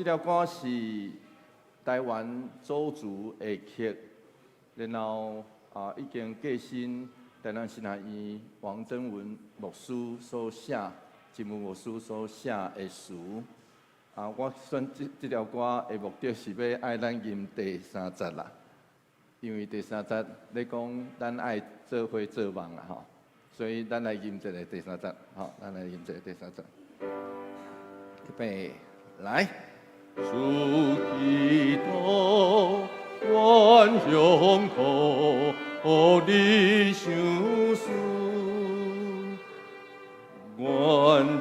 這條歌是台灣鄒族的曲，然後啊已經過身台南神學院王真文牧師所寫，真文牧師所寫的詞。啊，我選這條歌的目的是欲愛咱吟第三節啦，因為第三節咧講咱愛做伙做夢啦吼，所以咱來吟一个第三節，吼，咱來吟一个第三節。預備，來。主基督，願向土你相思，願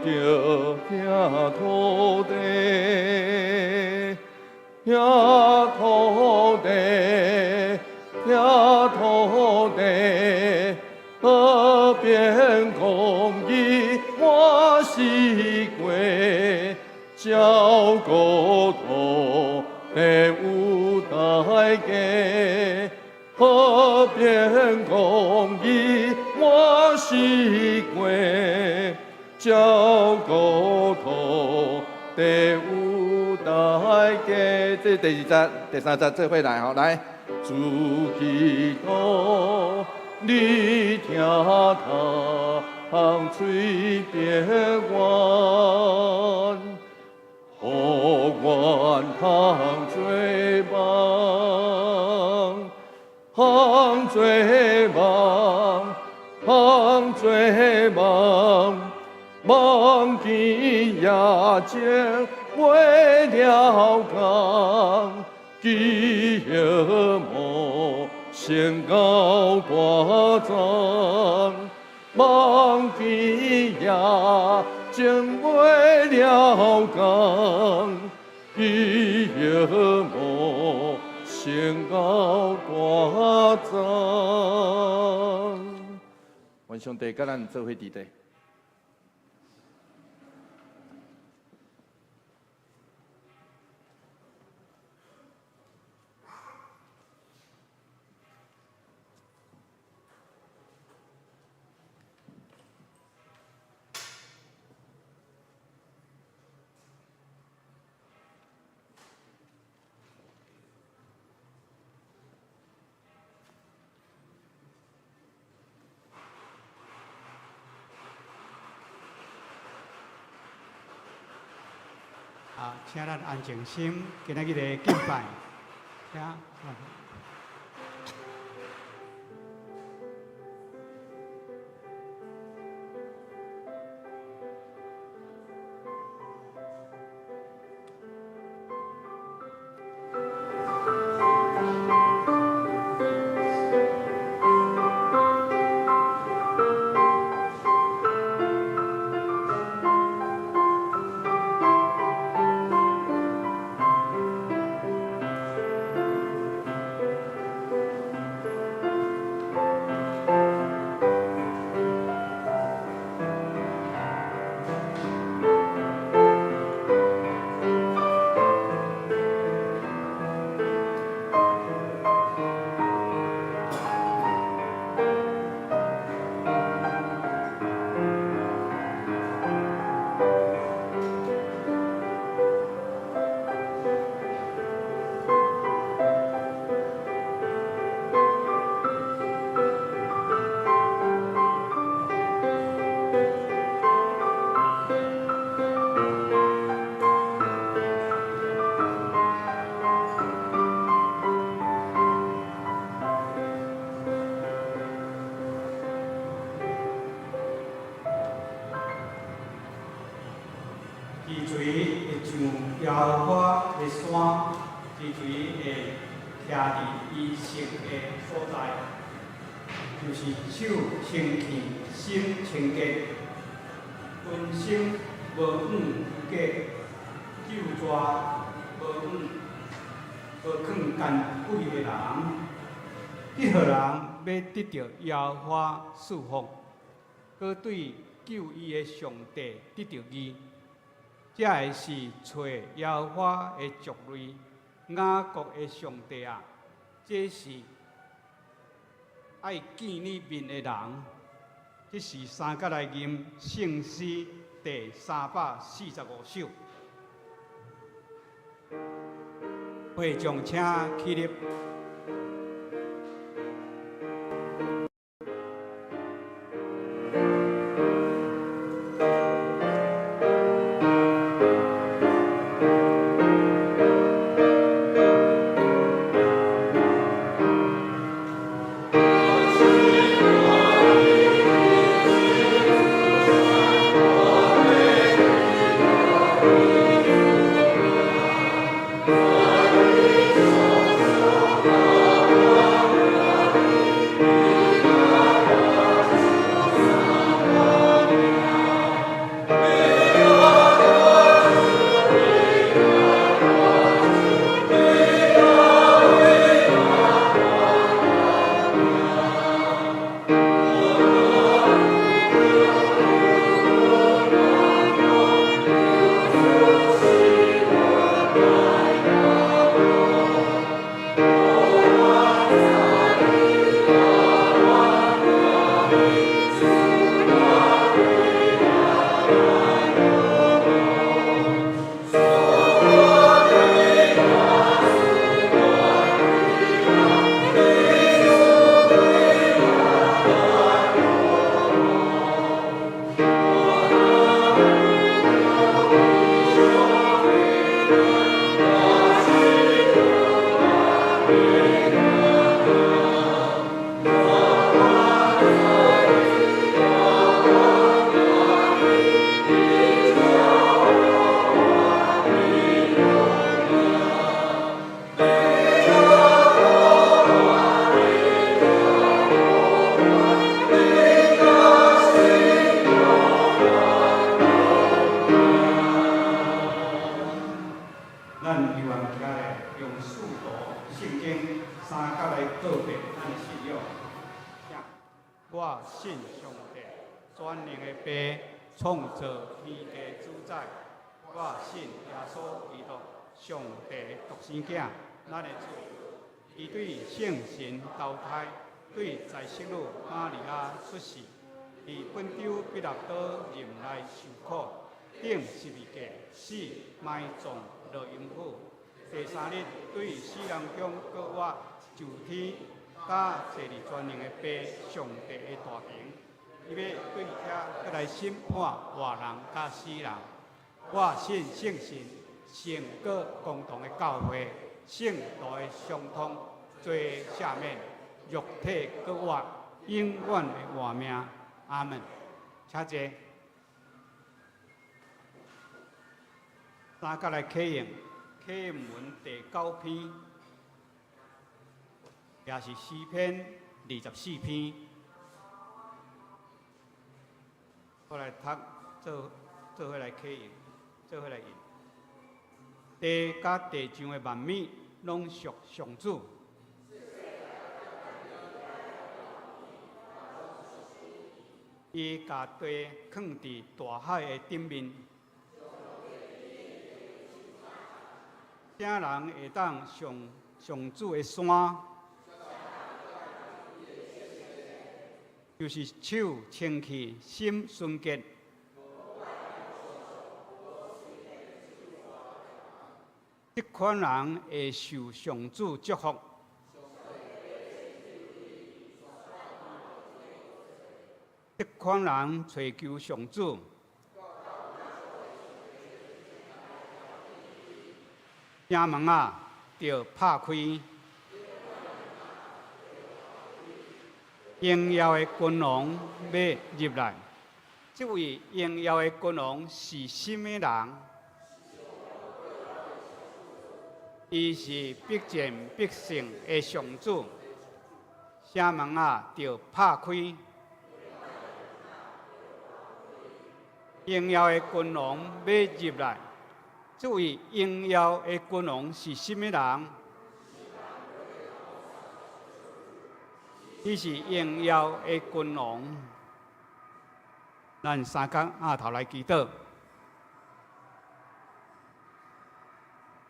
著疼土地，疼土地，疼土地，河邊公義滿四季。照顧土地有代價，和平公義滿四季，照顧土地有代價。這是第二節、第三節做伙來吼，來。主基督，你聽通喙邊願。予阮通做夢，通做夢，通做夢，夢見夜情袂了工，記憶無成到大欉，夢見夜情袂了工，記憶無成到大欉。願上帝佮咱做伙佇咧。啊，請咱安靜心，今仔日的敬拜，請。雉錘會上耶和華的山，雉錘會徛佇伊聖的所在，就是手清氣，心清潔，渾身無枉有假，咒詛無枉無囥奸詭的人，這號人欲得著耶和華賜福，閣對救伊的上帝得著義。這个是揣耶和華的族類，雅各的上帝啊！這是愛見你面的人。這是三角來吟聖詩第345首。會眾請起立。咱猶原徛來用使徒聖經三角來告白咱的信仰。我信上帝，全能的父，創造天地主宰。我信耶穌基督，上帝獨生囝，咱的主。伊對聖神投胎，對在聖女瑪利亞出世，佇本丟彼拉多任內受苦，釘十字架，死，埋葬，落陰府。第三日對死人中閣活，上天，佮坐佇全能的父上帝的大權。伊欲對遐閣來審判活人佮死人。我信聖神，聖閣共同的教會，聖徒的相通，罪赦免，肉體閣活，永遠的活命。阿門。請坐。三角來啟用啟應文第九篇，也是詩篇24篇。我來讀，做做伙來啟用，做伙來印。地佮地上的萬物攏屬上主。伊共地囥佇大海的頂面。啥人會當上上主的山？就是手清氣、心純潔。這款人會受上主祝福。這款人揣求上主。城門仔著拍開，榮耀的君王欲入來。這位榮耀的君王是啥物人？伊是必戰必勝的上主。城門仔著拍開，榮耀的君王欲入來。這位榮耀的君王是啥物人？伊是榮耀的君王。咱三角額頭來祈禱。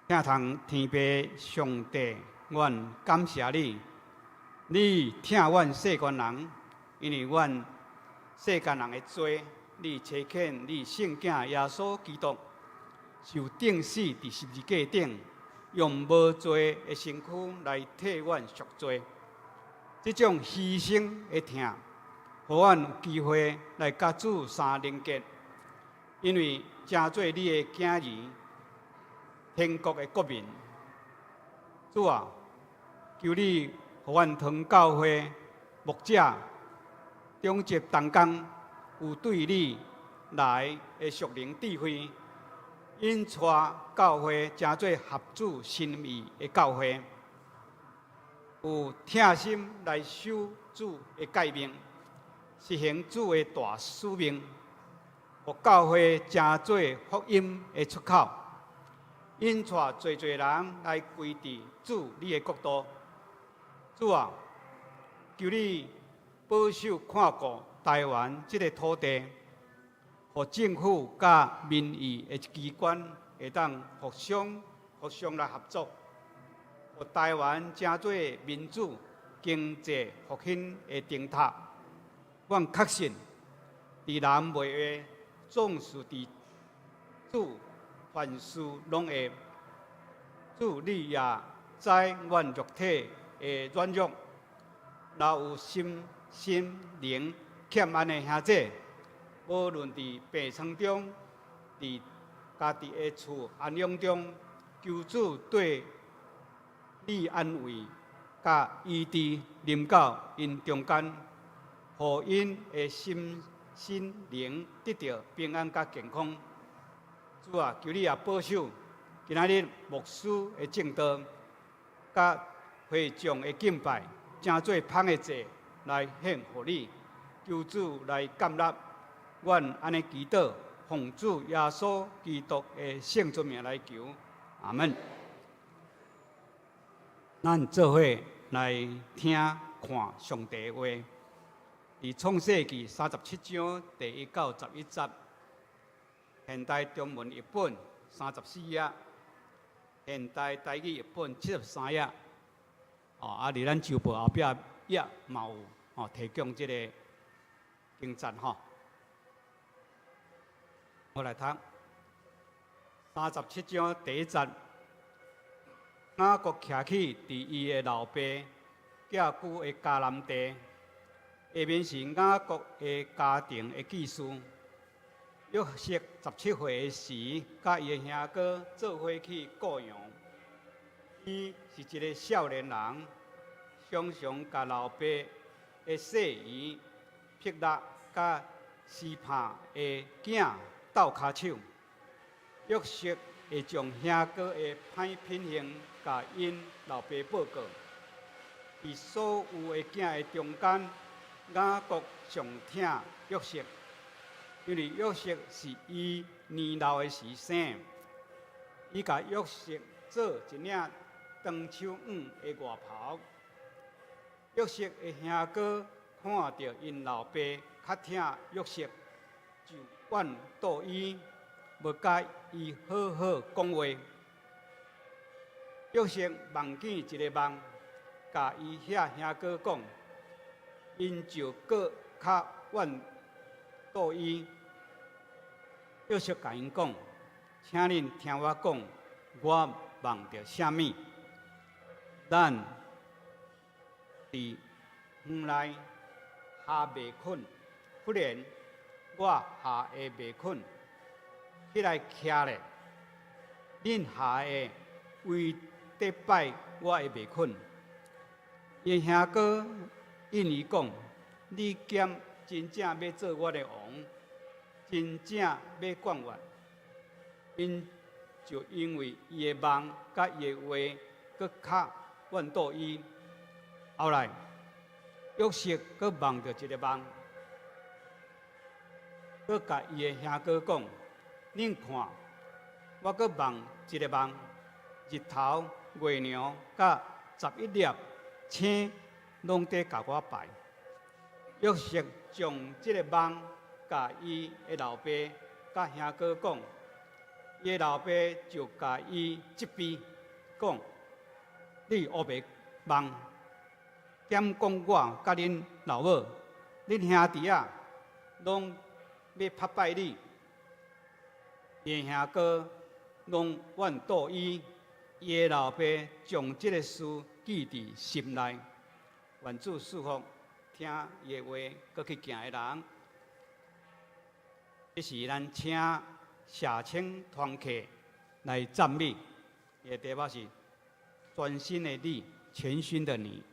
疼痛天父上帝，阮感謝你，你疼阮世間人，因為阮世間人的罪，你差遣你聖囝耶穌基督受釘死佇十字架頂，用無罪的身軀來替阮贖罪。這種犧牲的疼，予阮有機會來佮主相連結，因為成做你的囝兒，天國的國民。主啊，求你予阮堂教會牧者、長執同工有對你來的屬靈智慧，引帶教會成做合主心意的教會，有疼心來守主的誡命，實行主的大使命，予教會成做福音的出口，引帶濟濟人來歸佇主你的國度。主啊，求你保守看顧台灣這个土地，予政府佮民意的機關會當互相來合作，予台灣成做民主經濟復興的燈塔。阮確信，佇人袂會，總是佇主凡事攏會。主你也知阮肉體的軟弱，若有心心靈欠安的兄弟，無論佇病床中，佇家己的厝安養中，求主對你安慰，佮醫治臨到𪜶中間，予𪜶的心心靈得著平安佮健康。主啊，求你也保守今仔日牧師的證道，佮會眾的敬拜，成做芳的祭來獻予你，求主來感納。阮按呢祈禱，奉主耶穌基督的聖尊名來求，阿門。咱做伙來聽看上帝的話，佇創世記37章第1到11節，現代中文譯本34頁，現代台語譯本73頁。哦，啊，佇咱周報後壁頁嘛有哦，提供這个經節吼。我來讀37章第一節，雅各徛起佇伊的老爸寄居的迦南地，下面是雅各的家庭的記事。約瑟17歲的時，佮伊的兄哥做伙去顧羊。伊是一个少年人，常常共老爸的細兒辟拉佮示帕的囝鬥跤手。約瑟會將兄哥的歹品行共𪜶老爸報告。佇所有的囝的中間，雅各上疼約瑟，因為約瑟是伊年老的時生。伊共約瑟做一領長手挽的外袍。約瑟的兄哥看著𪜶老爸較疼約瑟，就怨妒伊，無共伊好好講話。約瑟夢見一个夢，共伊遐兄哥講，𪜶就閣較怨妒伊。約瑟共𪜶講：請恁聽我講，我夢著啥物？咱佇園內下麥捆，忽然我下的麥捆起來徛咧，恁下的圍綴拜我的麥捆。伊兄哥應伊講：你敢真正欲做我的王，真正欲管我？𪜶就因為伊的夢佮伊的話，閣較怨妒伊。後來，約瑟閣夢著一个夢，閣共伊的兄哥講：恁看，我閣夢一个夢，日頭、月娘佮11粒星攏佇共我拜。約瑟將這个夢共伊的老爸佮兄哥講，伊的老爸就共伊責備，講：你烏白夢，敢講我佮恁老母、恁兄弟仔攏欲拍拜你。伊兄哥攏怨妒伊，伊的老爸將這个事記佇心內。願主賜福聽伊的話，閣去行的人。這時咱請社青團契來讚美，伊的題目是全新的你，全新的你。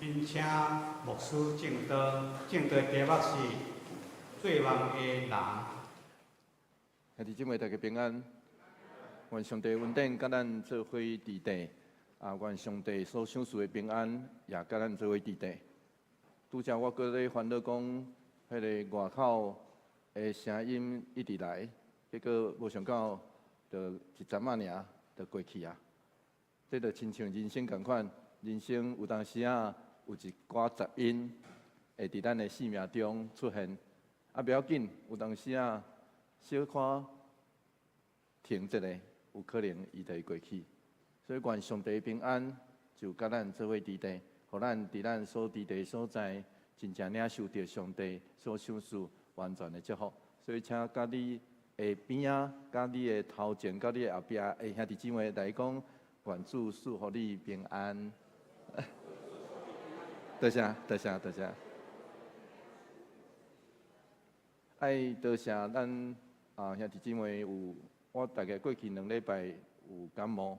恁請牧師證道，證道題目是做夢的人。兄弟姊妹大家平安，願上帝恩典佮咱做伙佇地，啊，願上帝所賞賜的平安也佮咱做伙佇地。拄才我閣咧煩惱講，彼個外口的聲音一直來，結果無想到，就一陣仔爾就過去啊。這就親像人生仝款，人生有當時仔有一寡雜音會佇咱的生命中出現，啊，袂要緊，有當時仔小可停一下，有可能伊就會過去。所以願上帝平安就佮咱做伙佇地，予咱佇咱所佇地所在，真正領受著上帝所賞賜完全的祝福。所以請佮你的邊仔、佮你的頭前、佮你的後壁的兄弟姊妹來講，願主賜予你平安。多謝，多謝，多謝。愛多謝咱啊兄弟姊妹有，我大概過去2禮拜有感冒，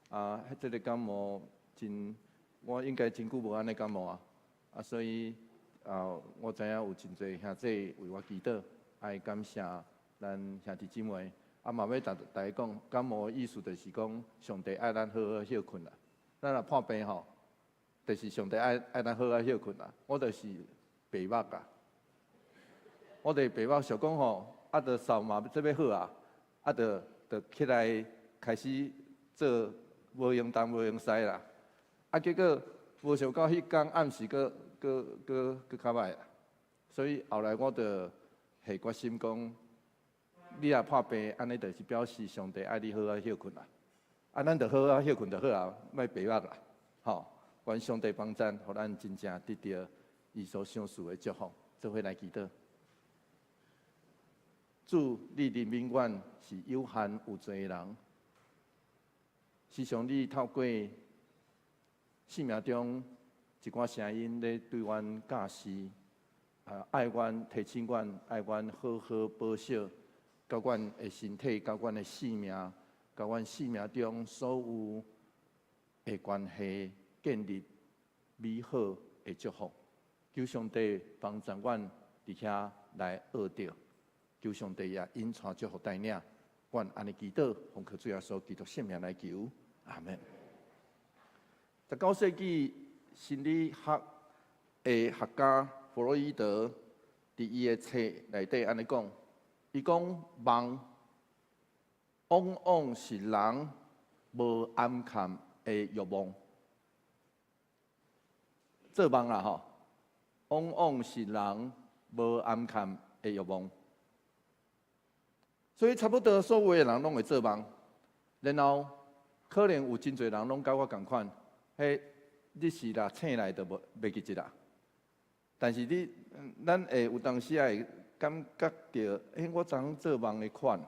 啊，這个感冒真，我應該真久無按呢感冒啊，啊，所以啊，我知影有真濟兄弟為我祈禱，愛感謝咱兄弟姊妹。啊，嘛欲逐大家講，感冒的意思就是講，上帝愛咱好好歇睏啦。咱若破病吼，就是上帝愛愛咱好好歇睏啦。我就是白目啊，我就是白目想講吼，啊，著嗽嘛這欲好啊，啊，著著起來開始做無閒東無閒西啦。啊，結果無想到彼工暗時閣閣閣閣較歹啦。所以後來我就下決心講，你若破病，按呢就是表示上帝愛你好好歇睏啦。啊，咱就好好歇睏就好啊，莫白目啦。吼，願上帝幫贊，予咱真正得著伊所賞賜的祝福。做伙來祈禱。主，你憐憫阮是有限有罪的人，時常你透過生命中一寡聲音咧對阮教示，啊，愛阮提醒阮，愛阮好好保守，佮阮的身體，佮阮的性命，佮阮生命中所有的關係建立美好的祝福。求上帝幫助阮佇遐來學著，求上帝也引帶祝福帶領，阮按呢祈禱，奉靠主耶穌基督聖名來求，阿門。19世紀心理學的學家弗洛伊德佇伊的冊內底按呢講，伊講夢往往是人無掩蓋的慾望，做夢啦吼，往往是人無掩蓋的慾望，所以差不多所有的人攏會做夢，然後可能有真濟人攏佮我仝款，彼日時啦醒來就無袂記得啦。但是你，咱會有當時會感覺著，欸，我昨昏做夢的款，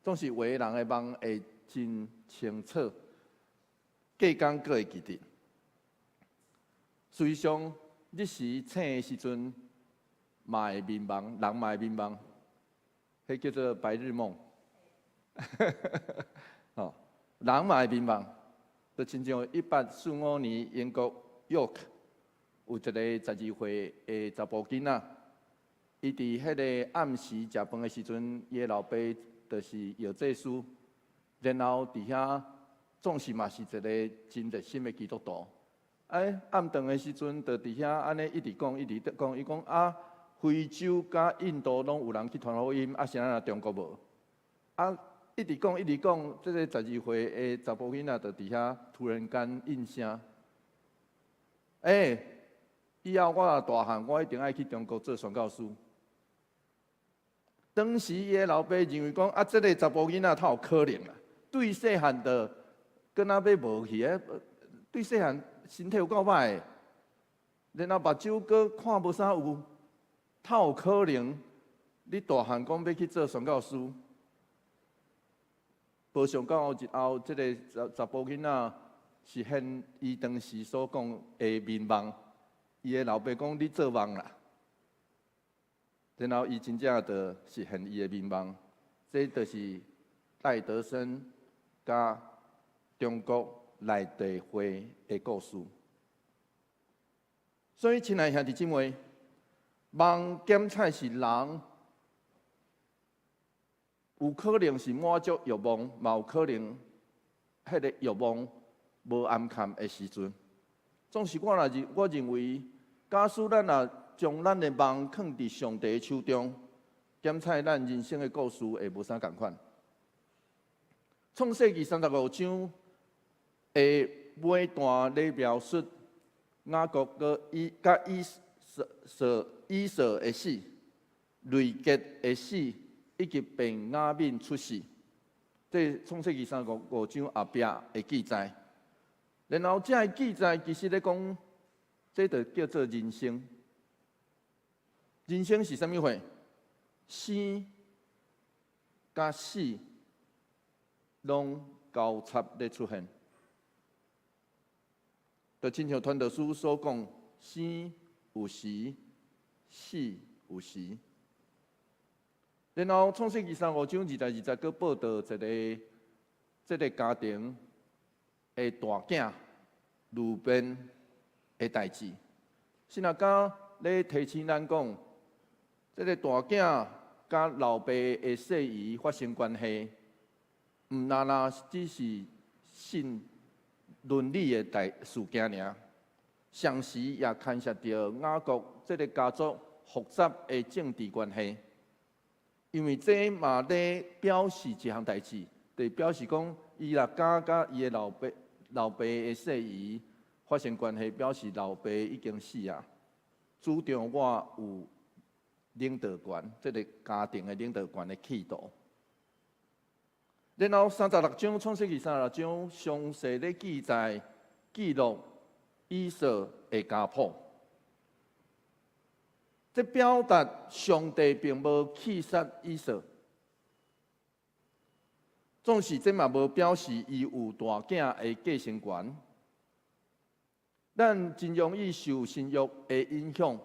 總是有的人的夢會真清楚，隔工閣會記得。事實上，日時醒的時陣，嘛會眠夢，人嘛會眠夢，彼叫做白日夢。吼，人嘛會眠夢，就親像1845年英國約克有一個12歲的查埔囡仔，伊佇彼个暗時食飯的時陣，伊的老爸就是藥劑師，然後佇遐總是嘛是一個真熱心的基督徒。哎，暗頓的時陣，就佇遐按呢一直講，一直講，伊講啊，非洲佮印度攏有人去傳福音，啊，啥人中國無？啊，一直講，一直講，這个12歲的查埔囡仔就佇遐突然間應聲，欸，以後我若大漢，我一定愛去中國做宣教師。當時伊的老爸認為講，啊，這个查埔囡仔哪有可能啊？對細漢就敢若欲無去的，對細漢身體有夠歹的，然後目睭閣看無啥有，哪有可能？你大漢講欲去做宣教師，無想到日後這个查查埔囡仔實現伊當時所講的眠夢，伊的老爸講你做夢啦，然後伊真正就實現伊的眠夢，這就是戴德生佮中國內地會的故事。所以，親愛兄弟姊妹，夢檢採是人有可能是滿足慾望，嘛有可能彼个慾望無掩蓋的時陣。總是我若認，我認為，假使咱若將咱的夢囥佇上帝的手中，檢採咱人生的故事會無啥仝款。創世記35章的尾段咧描述雅各閣以佮以掃以掃的死、利革的死，以及便雅憫出世。這創世記35章後壁的記載。然後這个記載其實咧講，這就叫做人生。人生是啥物貨？生佮死攏交插咧出現，就親像傳道書所講，生有時，死有時。然後創世記35章20、20節，閣報導一个這个家庭的大囝流便的代誌。神學家咧提醒咱講，這个大囝佮老爸的細姨發生關係，毋但單只是性倫理的代事件爾，同時也牽涉著雅各這个家族複雜的政治關係。因為這嘛咧表示一項代誌，就表示講，伊若敢佮伊的老爸的細姨發生關係，表示老爸已經死啊。主張我有領導權，這个家庭的領導權的企圖。然後三十六章創世記三十六章詳細咧記載記錄以掃的家譜。這表達上帝並無棄殺以掃，總是這嘛無表示伊有大囝的繼承權。咱真容易受情欲的影響，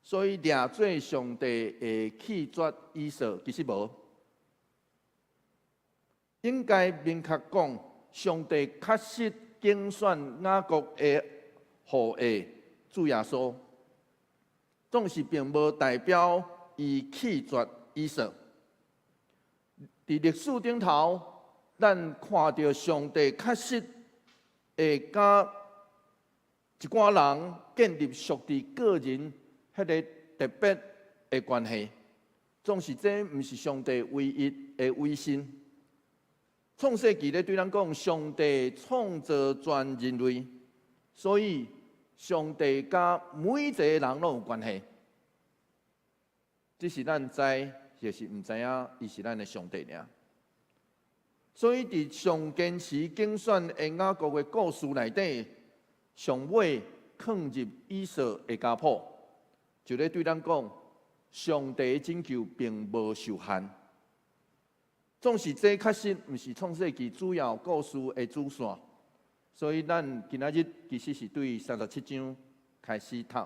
所以掠做上帝會棄絕以掃，其實無。應該明確講，上帝確實揀選雅各的後裔主耶穌。總是並無代表伊棄絕以掃。佇歷史頂頭，咱看著上帝確實會佮一寡人建立屬佇個人彼个特別的關係。總是這毋是上帝唯一的委身。創世記咧對咱講，上帝創造全人類，所以上帝佮每一個人攏有關係。只是咱知，抑是毋知影，伊是咱的上帝爾。所以佇上堅持揀選的雅各的故事內底，上尾囥入以掃的家譜，就咧對咱講，上帝的拯救並無受限。總是這確實毋是創世記主要故事的主線，所以咱今仔日其實是對三十七章開始讀。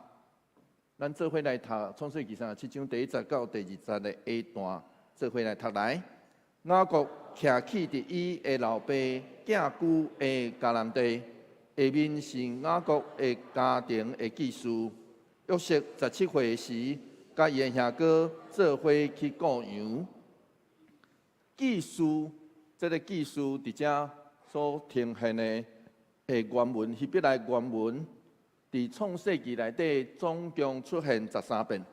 咱做伙來讀創世記三十七章第一節到第二節的下段，做伙來讀來。雅各徛起佇伊的老爸寄居的迦南地，下面是雅各的家庭的記事。約瑟17歲時，佮伊的兄哥做伙去顧羊。記事，這个記事佇遮所呈現的原文，希伯來原文，佇創世記內底總共出現13遍。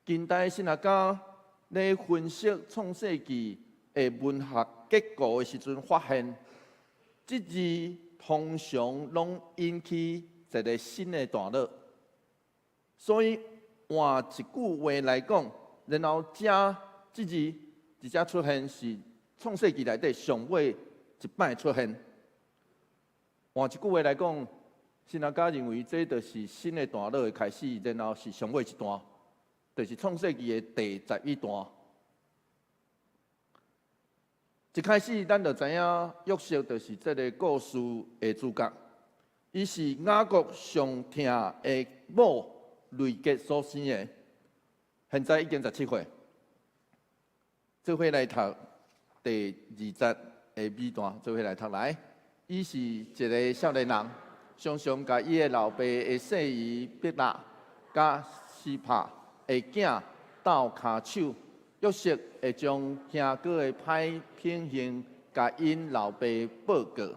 近代神學家咧分析創世記的文學結構的時陣，發現這字通常攏引起一个新的段落。所以換一句話來講，然後遮這字佇遮出現是創世記內底上尾一擺出現。換一句話來講，神學家認為這就是新的段落的開始，然後是上尾一段，就是創世記的第11段。一開始，咱就知影約瑟就是這个故事的主角，伊是雅各上疼的某利革所生的，現在已經十七歲。做伙來讀第二節的尾段，做伙來讀來。伊是一个少年人，常常共伊的老爸的細姨比辣佮洗帕的囝鬥跤手。約瑟會將兄哥的歹品行，共𪜶老爸報告。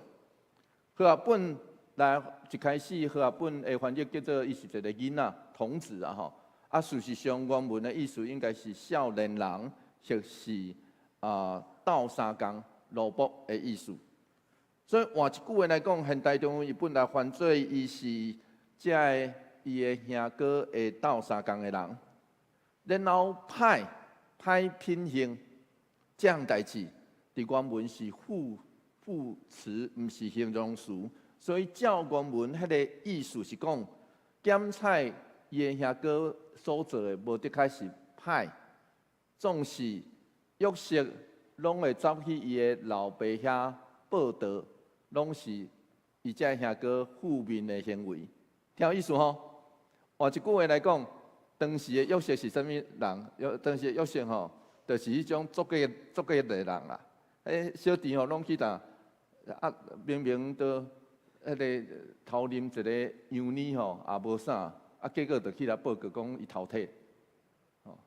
和合本來一開始，和合本的翻譯叫做伊是一个囡仔童子啊吼。啊，事實上原文的意思應該是少年人，或是鬥相共奴僕的意思。所以換一句話來講，現代中文譯本來翻做伊是這个伊的兄哥會鬥相共的人，然後歹品行這項代誌，佇原文是副詞，毋是形容詞，所以照原文彼个意思是講，檢採伊的兄哥所做的無的確是歹，總是約瑟攏會走去伊的老爸遐報道，攏是伊這兄哥負面的行為，聽有意思吼？換一句話來講，當時的約瑟是啥物人？約當時的約瑟吼，就是彼種足過足過的人啦。彼小弟吼攏去呾啊，明明都彼个偷啉一个羊奶吼，也無啥，啊，結果就去來報告講伊偷摕，吼。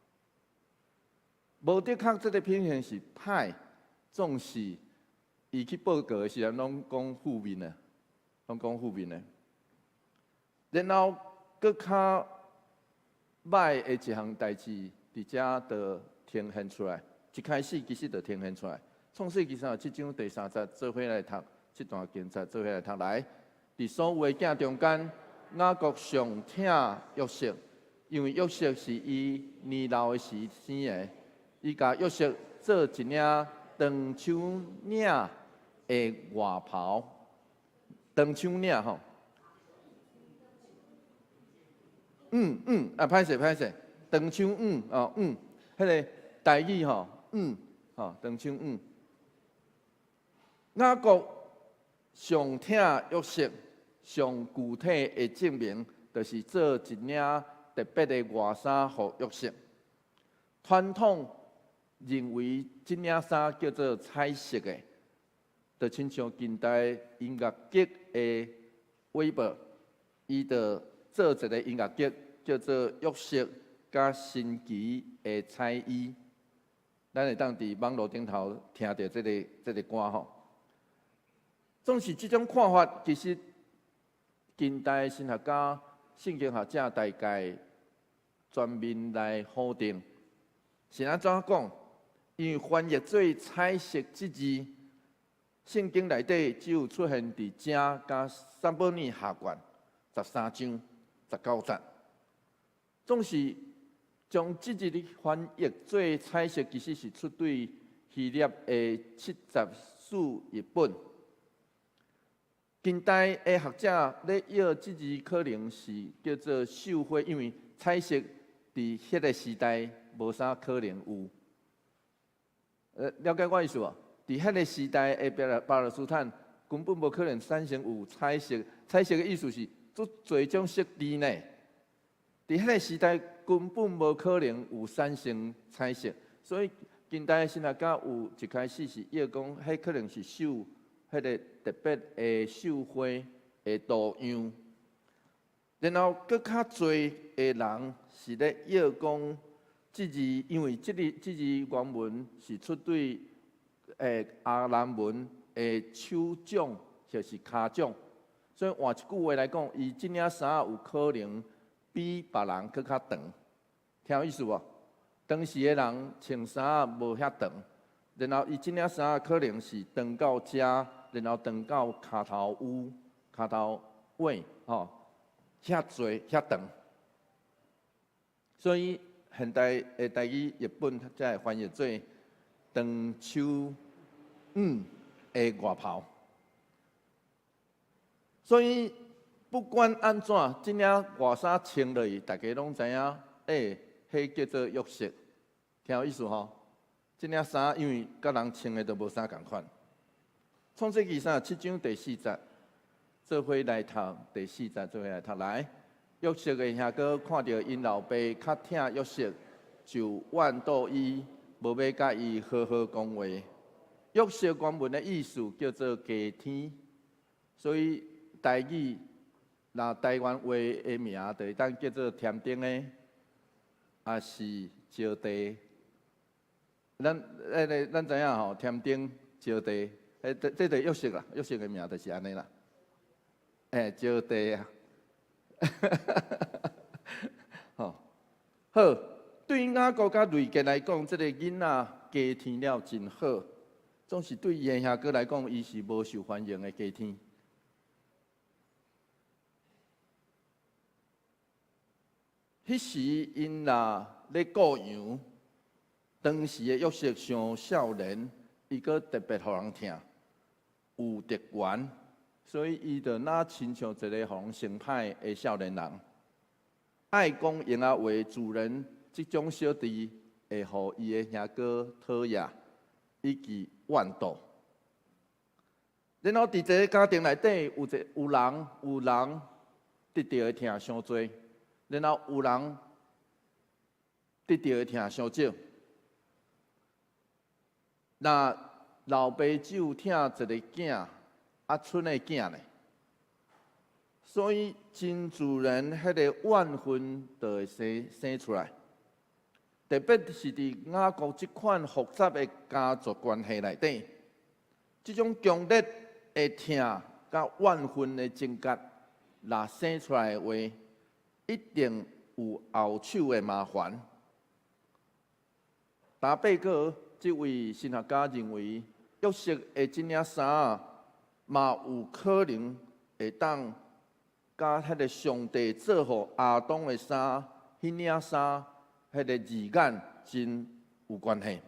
無的確，這个品行是歹，總是伊去報告的時陣，攏講負面的，攏講負面的。然後，閣較歹的一項代誌，佇遮就呈現出來。一開始其實就呈現出來。創世記三十七章第三節，做伙來讀這段經節，做伙來讀來。佇所有的囝中間，雅各上疼約瑟，因為約瑟是伊年老的時生的。伊共約瑟做一領長手領的外袍，長手領吼。嗯嗯，啊，歹勢歹勢，長手領哦嗯，彼个台語吼，嗯，吼長手領。雅各上疼約瑟，上具體的證明，就是做一領特別的外衫予約瑟。傳統認為這領衫叫做彩色的，就親像近代音樂劇的韋伯，伊就做一个音樂劇叫做《約瑟佮神奇的彩衣》，咱會當佇網路頂頭聽著這个歌吼。總是這種看法，其實近代神學家、聖經學者大概全面來否定。是按怎講？因為翻譯做彩色這字，聖經內底只有出現佇遮佮撒母耳下卷13章19節。總是將這字的翻譯做彩色，其實是出對希臘的74譯本。近代的學者咧譯這字，可能是叫做繡花，因為彩色佇彼个時代無啥可能有。了解我意思無？佇彼个時代的巴勒斯坦，根本無可能產生有彩色。彩色的意思是足濟種色調呢。佇彼个時代根本無可能有產生彩色，所以近代的神學家有一開始是譯講，彼可能是繡彼个特別的繡花的圖樣。然後閣較濟的人是咧譯講，這字因為這字原文是出對亞蘭文的手掌或是跤掌，所以換一句話來講，伊這領衫有可能比別人閣較長，聽有意思無？當時的人穿衫無遐長，然後伊這領衫可能是長到遮，然後長到跤頭趺、跤頭尾，吼，遐濟遐長。所以現代的台語譯本才會翻譯做長手領的外袍。所以不管按怎，這領外衫穿落去，大家攏知影，欸，彼叫做約瑟，聽有意思吼？這領衫因為佮人穿的都無啥仝款。創世記三十七章第四節，做伙來讀第四節，做伙來讀來。約瑟的兄哥看著𪜶老爸較疼約瑟，就怨妒伊，無欲佮伊好好講話。約瑟原文的意思叫做加添，所以台語若台灣話的名就會當叫做添丁的，抑是招娣。咱彼个咱知影吼，添丁招娣，彼這這就約瑟啦，約瑟的名就是按呢啦。欸，招娣啊！吼，好，對雅各佮利結來講，這个囡仔加添了真好，總是對伊的兄哥來講，伊是無受歡迎的加添。彼時𪜶若咧顧羊，當時的約瑟傷少年，伊閣特別予人疼，有特權，所以伊就若親像一个予人先歹的少年人。愛講閒仔話，自然這種小弟會予伊的兄哥討厭以及怨妒。然後佇這个家庭內底，有一有人有人得著的疼傷濟，然後有人得著的疼傷少。若老爸只有疼一个囝，啊，賰的囝呢？所以真自然，彼个怨恨就會生出來。特別是佇雅各這款複雜的家族關係內底，這種強烈的疼佮怨恨的情結，若生出來的話，一定有後手的麻煩。達貝克這位神學家認為，約瑟的這領衫嘛有可能會當佮彼个上帝做予亞當的衫，彼領衫，彼个字眼真有關係。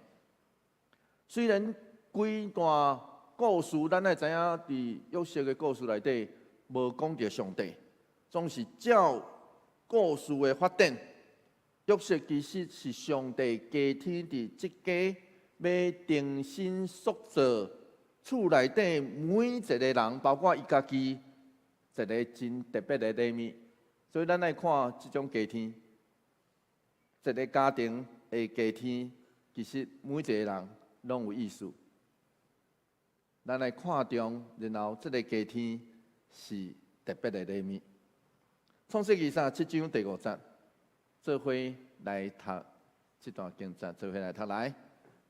雖然規段故事，咱愛知影，佇約瑟的故事內底無講著上帝，總是照故事的發展，約瑟其實是上帝加添佇這家欲重新塑造厝內底每一個人，包括伊家己，一個真特別的禮物。所以咱愛看這種家庭，一個家庭的家庭，其實每一個人攏有意思。咱來看重，然後這个家庭是特別的禮物。創世記三十七章第五節，做伙來讀這段經節，做伙來讀來。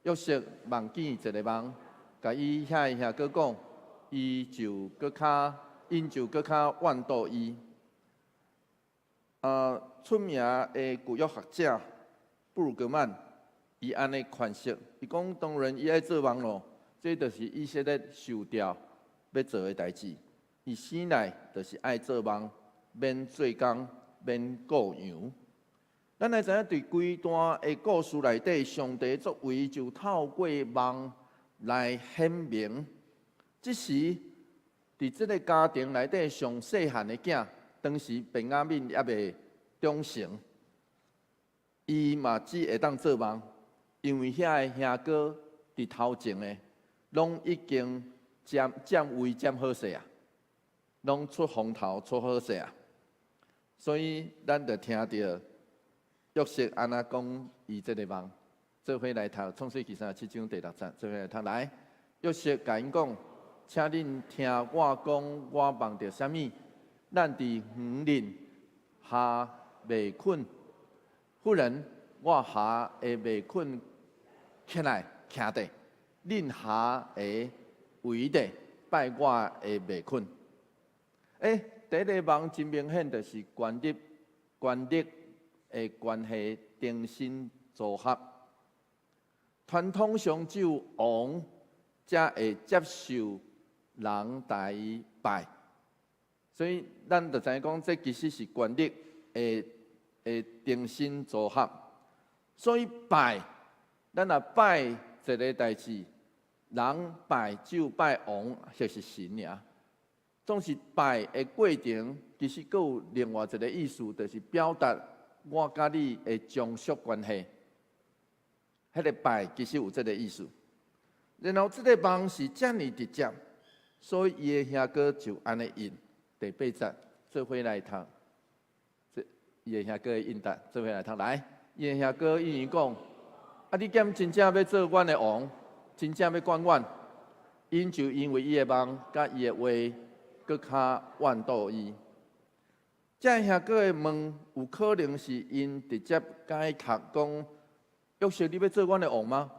約瑟夢見一個夢，共伊遐的兄哥講，伊就閣較，𪜶就閣較怨妒伊。出名的舊約學者布魯格曼，伊按呢詮釋，伊講當然伊愛做夢咯，這就是以色列受召欲做的代誌。伊生來就是愛做夢，免做工，免顧羊。咱來知影，佇規段的故事內底，上帝作為就透過夢來顯明。這時，佇這个家庭內底上細漢的囝，當時便雅憫猶未長成，伊嘛只會當做夢，因為遐个兄哥佇頭前的，攏已經佔佔位佔好勢啊，攏出風頭出好勢啊，所以咱就聽著約瑟按怎講伊這個夢，做伙來讀創世記三十七章第六節，做伙來讀來。約瑟共𪜶講，請恁聽我講，我夢著啥物？咱佇園裡下麥捆，忽然我下的麥捆起來徛佇，恁下的圍著拜我的麥捆。第一个夢真明顯，就是權力的關係重新組合。傳統上只有王才會接受人來拜，所以咱就知影講，這其實是權力的重新組合。所以拜，咱若拜一个代誌，人拜只有拜王或是神爾。總是拜的過程，其實閣有另外一个意思，就是表達我佮你的從屬關係。彼个拜其實有這个意思。然後這个夢是遮爾直接，所以伊的兄哥就按呢應。第八節，做伙來讀。這伊的兄哥的應答，做伙來讀來。伊的兄哥應伊講：啊，你敢真正欲做阮的王？真正欲管阮？𪜶就因為伊的夢佮伊的話，閣較怨妒伊。這兄哥的問，有可能是𪜶直接共伊讀講：約瑟，你欲做阮的王嗎？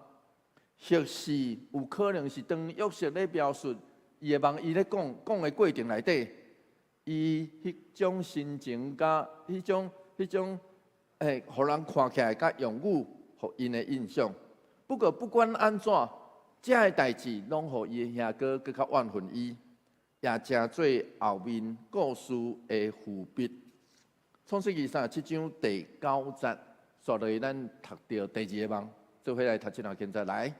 或是有可能是當約瑟咧描述伊的夢，伊咧講講的過程內底，伊彼種心情佮彼種，予人看起來較勇武，予𪜶的印象。不過不管按怎，這个代誌攏予伊的兄哥閣較怨恨伊，也成做後面故事的伏筆。創世記三十七章第九節，煞落去咱讀著第二个夢，做伙來讀這段經節來。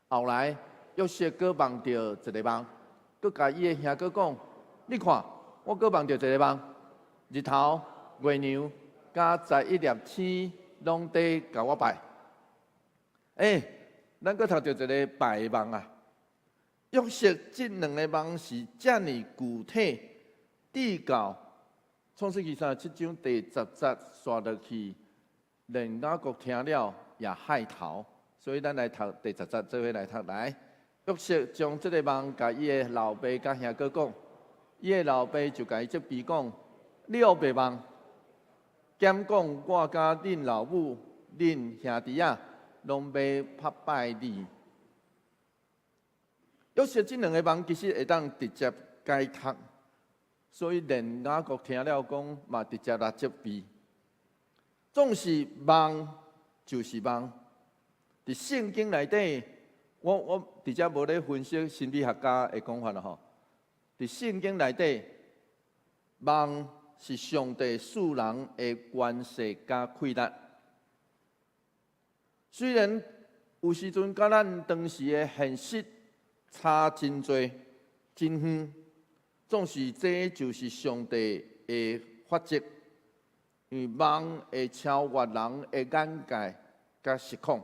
後來約瑟閣夢著一个夢，閣共伊的兄哥講：你看，我閣夢著一个夢，日頭、月娘、佮佮11粒星攏佇共我拜。欸，咱閣讀著一个拜的夢啊！約瑟這兩个夢是遮爾具體，直到創世記37章第十節紲落去，連雅各聽了也駭頭。所以咱來讀第十節，做伙來讀來。約瑟將這个夢共伊的老爸佮兄哥講，伊的老爸就共伊責備講：你烏白夢，兼講我佮恁老母、恁兄弟仔，攏欲拍拜你。約瑟這兩个夢其實會當直接解讀，所以連雅各聽了講嘛，直接來責備。總是夢就是夢，佇聖經內底，我佇遮無咧分析心理學家的講法啦吼。佇聖經內底，夢是上帝賜人的權勢佮氣力。雖然有時陣佮咱當時的現實差真濟、真遠，總是這就是上帝的法則，因為夢會超越人的眼界佮時空。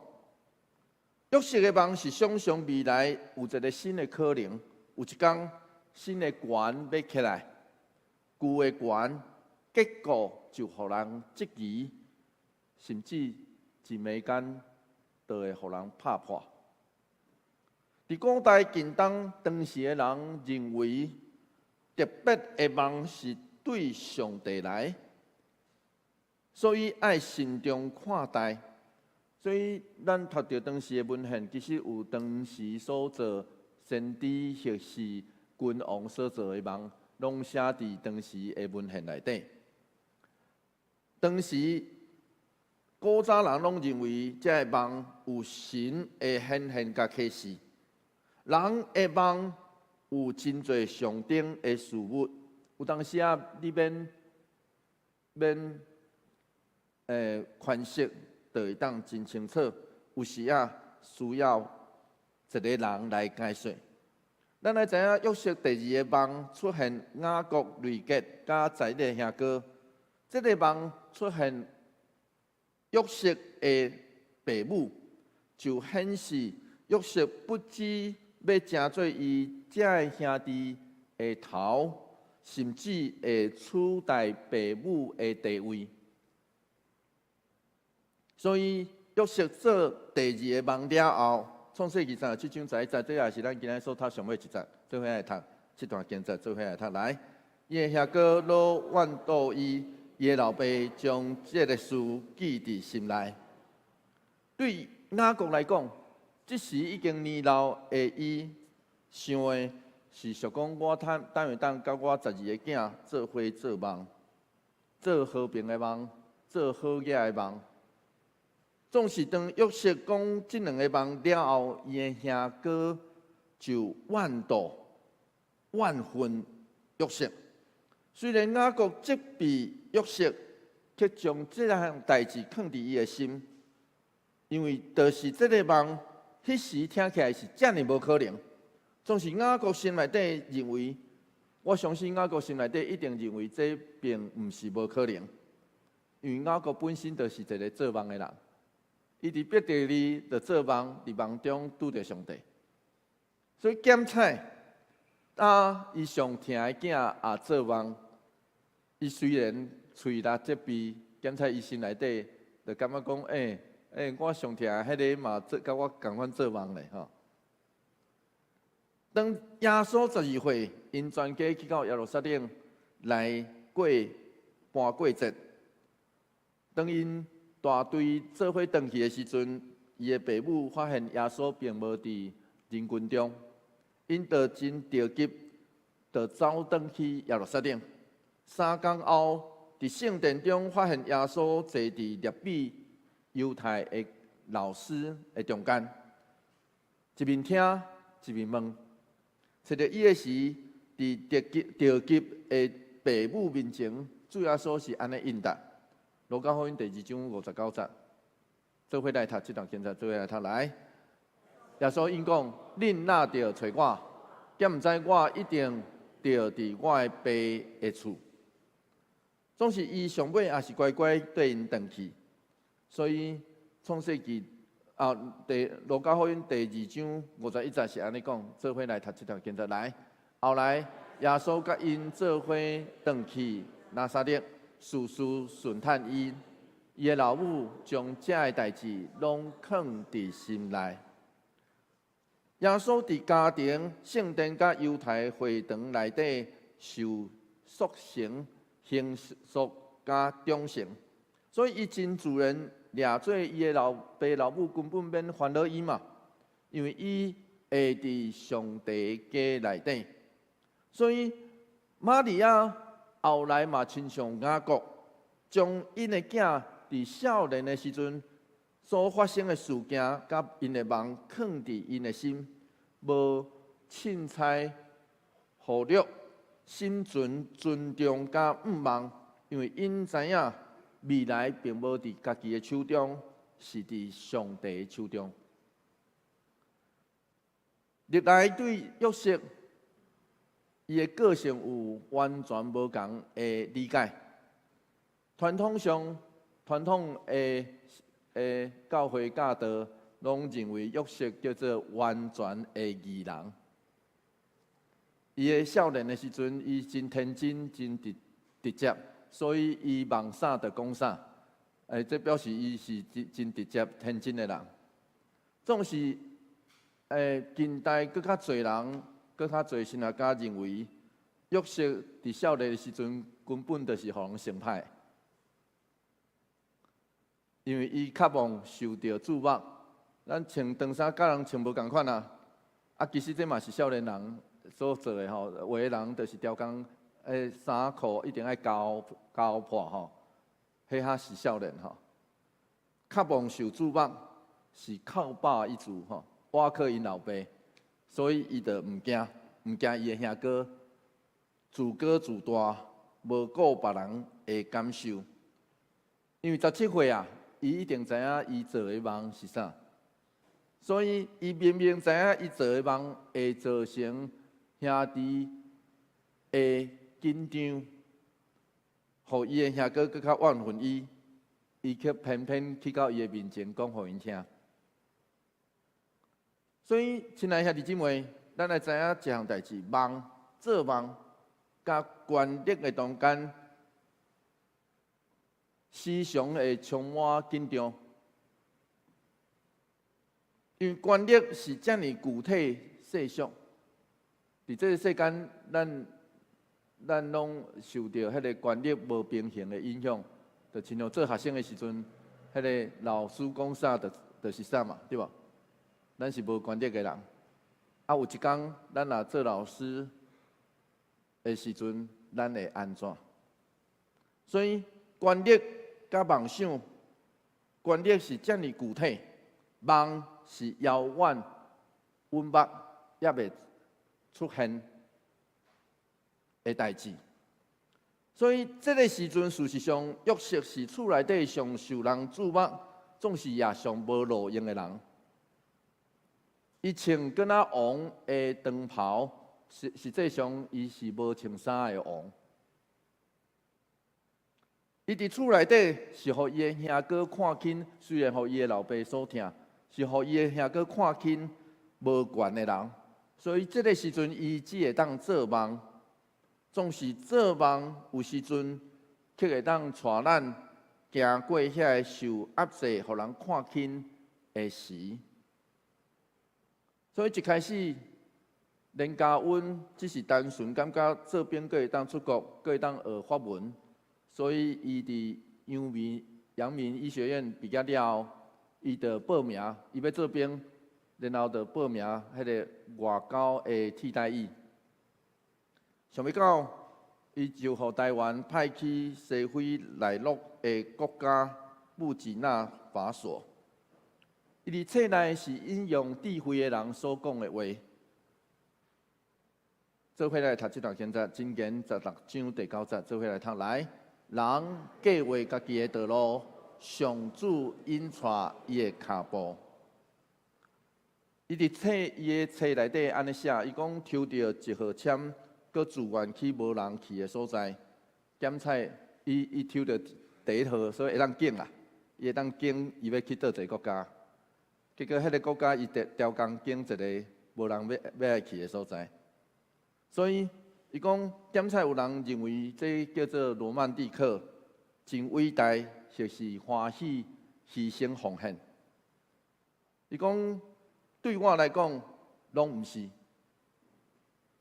約瑟的夢是想象未來有一个新的可能，有一工新的權欲起來，舊的權結果就予人質疑，甚至一暝間就會予人拍破。佇古代近東，當時的人認為特別的夢是對上帝來，所以愛慎重看待。所以咱讀著當時的文獻，其實有當時所做先知或是君王所做的夢，攏寫佇當時的文獻內底。當時古早人攏認為這个夢有神的顯現佮啟示，人的夢有真濟象徵的事物，有當時啊，你免免詮釋，就會當真清楚。有時啊，需要一个人來解說。咱來知影約瑟第二个夢出現雅各、利革佮十一个兄哥，這个夢出現約瑟的爸母，就顯示約瑟不只欲成做伊這个兄弟的頭，甚至會取代爸母的地位。所以約瑟做第二个夢了後，創世記37章11節，這也是咱今日所讀上尾一節，做伙來讀這段經節，做伙來讀來。伊的兄哥攏怨妒伊，伊的老爸將這个事記佇心內。對雅各來講，這時已經年老的伊，想的是想講，我當當會當佮我12个囝做伙做夢，做和平的夢，做好額的夢。總是當約瑟講這兩个夢了後，伊的兄哥就怨妒、怨恨約瑟。雖然雅各責備約瑟，卻將這項代誌囥佇伊的心，因為就是這个夢，彼時聽起來是遮爾無可能。總是雅各心內底認為，我相信雅各心內底一定認為這並毋是無可能，因為雅各本身就是一个做夢的人。伊佇伯特利就做夢，佇夢中拄著上帝，所以檢采啊，伊上疼的囝也做夢，伊雖然喙力責備，檢采伊心內底就感覺講，欸欸，我上疼的彼个嘛做，佮我仝款做夢咧吼。當耶穌12歲，𪜶全家去到耶路撒冷來過盤過節，當𪜶大隊做伙轉去的時陣，伊的爸母發現耶穌並無佇人群中，𪜶就真著急，就走轉去耶路撒冷。3工後，佇聖殿中發現耶穌坐佇辣彼猶太的老師的中間，一面聽一面問。揣著伊的時，佇著急著急的爸母面前，主耶穌是按呢應答。路加福音第二章59節，做伙來讀這段經節，做伙來讀來。耶穌應講：恁若著揣我，敢毋知我一定著佇我的爸的厝？總是伊上尾也是乖乖綴𪜶轉去。所以創世記啊，第路加福音第二章51節是按呢講，做伙來讀這段經節來。後來耶穌佮𪜶做伙轉去拿撒勒，事事順趁伊。伊的老母將這个代誌攏囥佇心內。耶穌佇家庭、聖殿佮猶太會堂內底受速成、形塑佮長成，所以伊真自然掠做伊的老爸老母根本免煩惱伊嘛，因為伊會佇上帝家內底。所以瑪利亞後來嘛親像雅各，將𪜶的囝佇少年的時陣所發生的事件，佮𪜶的夢囥佇𪜶的心，無凊彩忽略，心存尊重佮向望，因為𪜶知影未來並無佇家己的手中，是佇上帝的手中。歷來對約瑟，伊的個性有完全無仝的理解。傳統上，傳統的教會教導，攏認為約瑟叫做完全的義人。伊的少年的時陣，伊真天真、真直接，所以伊夢啥就講啥。這表示伊是真直接、天真的人。總是，近代閣較濟人，閣較濟神學家認為，約瑟佇少年的時陣根本就是予人算歹，因為伊渴望受著注目。咱穿長衫佮人穿無仝款啊！啊，其實這嘛是少年人所做的吼，有的人就是刁工，衫褲一定愛咬破吼，彼較是少年吼。渴望受注目是靠爸一族吼，倚靠𪜶老爸，所以伊就毋驚，毋驚伊的兄哥自高自大，無顧別人的感受。因為17歲啊，伊一定知影伊做的夢是啥，所以伊明明知影伊做的夢會造成兄弟的緊張，予伊的兄哥閣較怨恨伊，伊卻偏偏去到伊的面前講予𪜶聽。所以，親愛兄弟姊妹，咱來知影一項代誌：夢做夢，佮權力的中間，時常會充滿緊張。因為權力是遮爾具體世俗，佇這个世間，咱攏受著彼个權力無平衡的影響，就親像做學生的時陣，彼个老師講啥就是啥嘛，對無？咱是無權力的人，啊，有一工咱若做老師的時陣，咱會按怎？所以權力佮夢想，權力是遮爾具體，夢是遙遠、穩目，猶未出現的代誌。所以這个時陣，事實上，約瑟是厝內底上受人注目，總是也上無路用的人。伊穿敢若王的長袍，實際上伊是無穿衫的王。伊佇厝內底是予伊的兄哥看輕，雖然予伊的老爸所疼，是予伊的兄哥看輕無權的人。所以這个時陣，伊只會當做夢，總是做夢，有時陣卻會當帶咱行過遐个受壓制、予人看輕的時。所以一開始，連加溫只是單純感覺做兵閣會當出國，閣會當學法文，所以伊佇陽明醫學院畢業了後，伊就報名，伊欲做兵，然後就報名彼个外交的替代役。想欲到，伊就予台灣派去西非內陸的國家布吉納法索。伊佇冊內是引用智慧的人所講的話。做伙來讀這段經節，箴言16章第9節，做伙來讀來。人計劃家己的道路，上主引帶伊的跤步。伊佇冊伊的冊內底按呢寫，伊講抽著一號籤，閣自願去無人去的所在，檢採伊抽著第一號，所以會當揀啦，伊會當揀伊欲去佗一个國家。結果彼个國家伊調調工揀一个無人欲愛去的所在，所以伊講點才有人認為這叫做羅曼蒂克，真偉大，或是歡喜犧牲奉獻。伊講對我來講，攏毋是。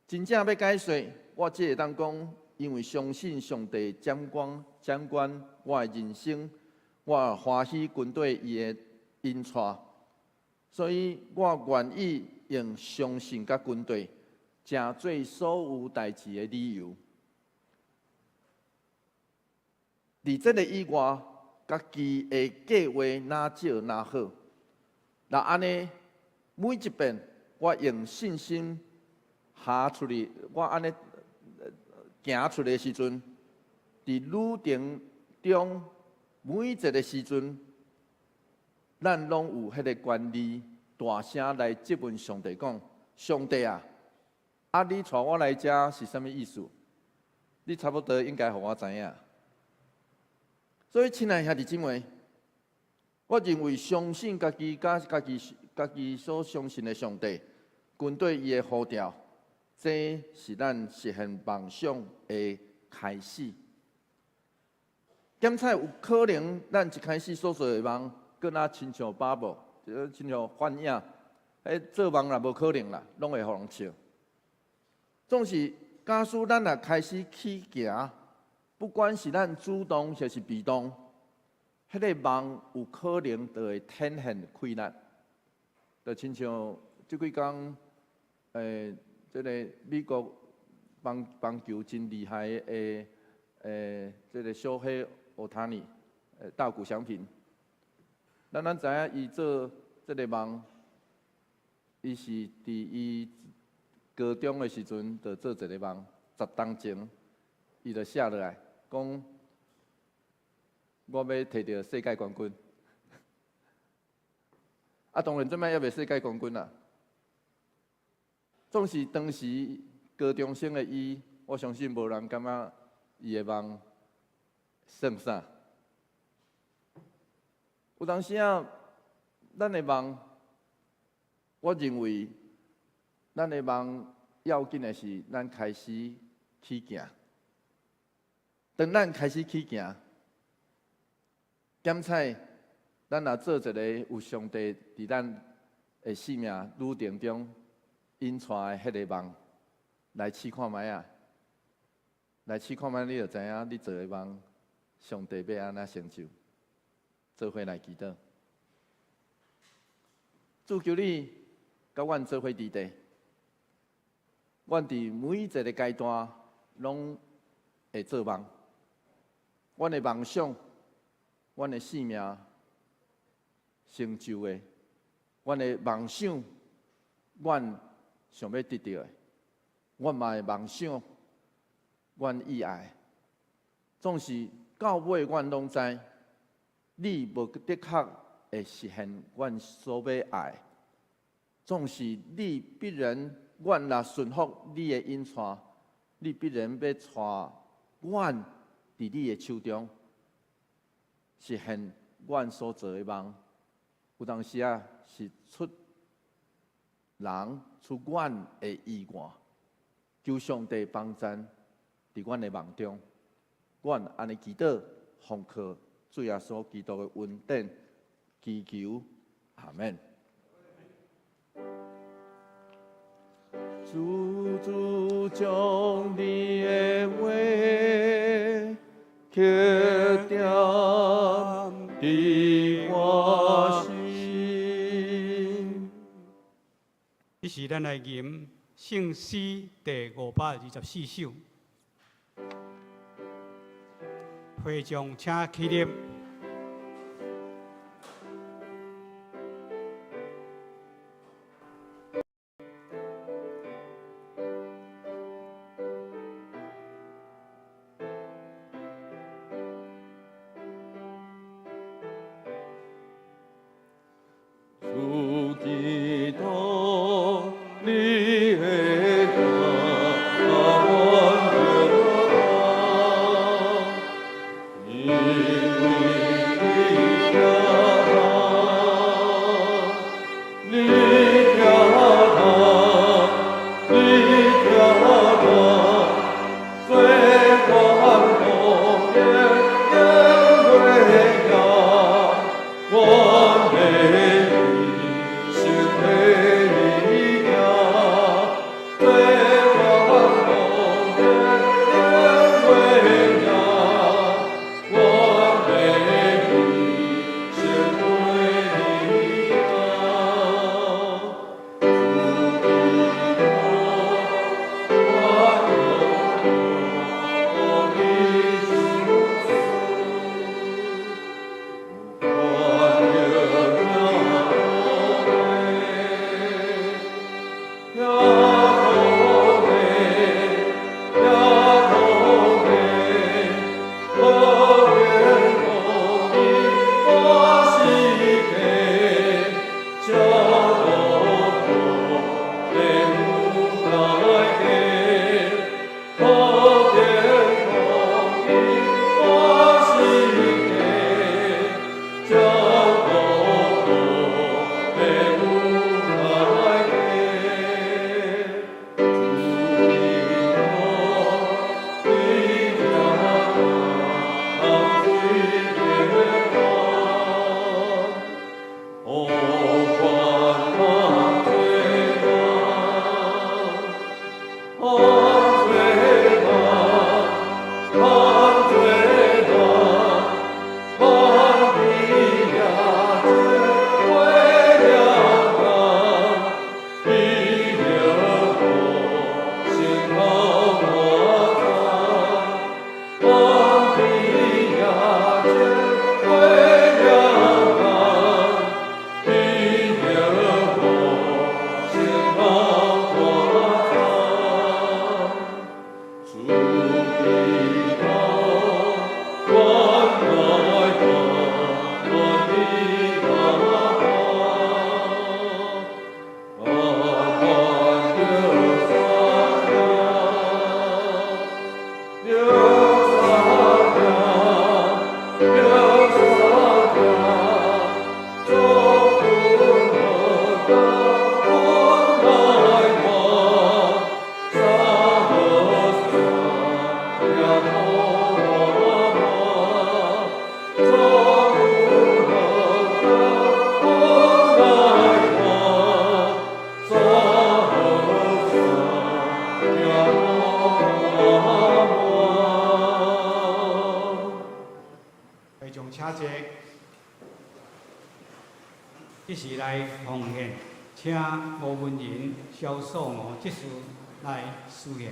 真正欲解說，我只會當講，因為相信上帝掌管掌管我的人生，我歡喜跟綴伊的引帶，所以我願意用相信佮跟綴，成做所有代誌的理由。佇這个以外，家己的計劃哪少哪好？若按呢，每一遍我用信心行出去，我按呢行出來的時陣，佇旅程中每一个時陣，咱攏有彼个權利大聲來質問上帝講：上帝啊，啊你帶我來遮是啥物意思？你差不多應該予我知影。所以，親愛兄弟姊妹，我認為相信家己、佮家己所相信的上帝，跟綴伊的呼召，這是咱實現夢想的開始。檢採有可能，咱一開始所做的夢，閣若親像巴布，就親像幻影，彼做夢也無可能啦，攏會予人笑。總是，假使咱若開始起行，不管是咱主動抑是被動，彼个夢有可能就會展現氣力。就親像這幾工，這个美國棒球真厲害的，這个小黑奧塔尼，大谷翔平。咱知影伊做這个夢，伊是佇伊高中的時陣就做一个夢，10冬前，伊就寫落來，講我欲摕著世界冠軍。啊，當然這擺猶未世界冠軍啦。總是當時高中生的伊，我相信無人感覺伊的夢算啥。有當時啊，咱的夢，我認為咱的夢要緊的是咱開始起行。當咱開始起行，檢採咱若做一个有上帝佇咱的生命旅程中引帶的彼个夢，來試看覓仔，來試看覓，你就知影你做的夢，上帝欲按怎成就。做伙來祈禱，主求你佮阮做伙佇地，阮佇每一个階段攏會做夢，阮的夢想，阮的生命成就的，阮的夢想，阮想欲得著的，阮嘛會夢想，阮意愛，總是到尾阮攏知，你無的確會實現阮所欲愛，總是你必然，阮若順服你的引帶，你必然欲帶阮佇你的手中實現阮所做的夢。有當時啊，是出人出阮的意外，求上帝幫贊佇阮的夢中，阮按呢祈禱，奉靠主耶穌基督的恩典，祈求，阿們。主主將你的話刻點佇我心。這時咱來吟聖詩第524首。會眾請起立。主基督，你的話。這時來奉獻，請吳文仁、蕭素娥執事來司獻。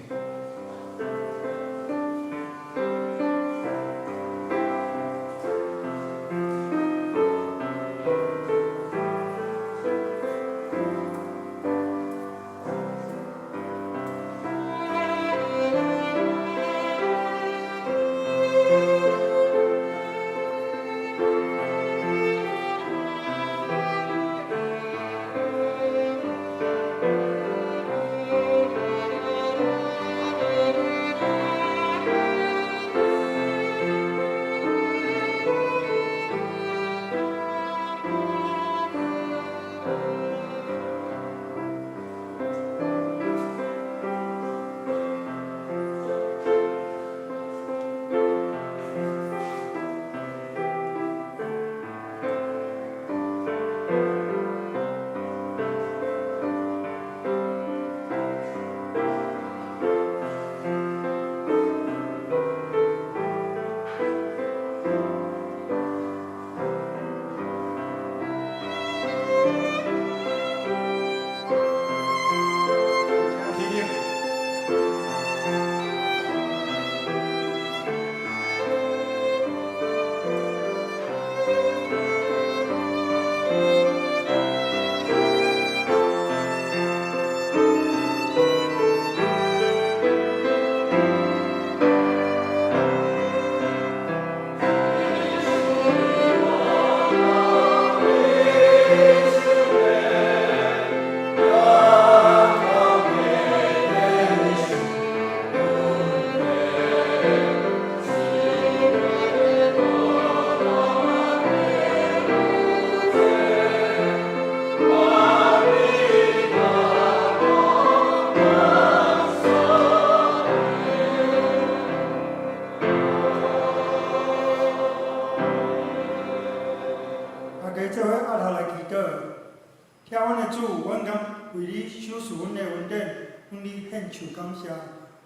疼阮的主，阮敢為你賞賜阮的恩典，向你獻上感謝。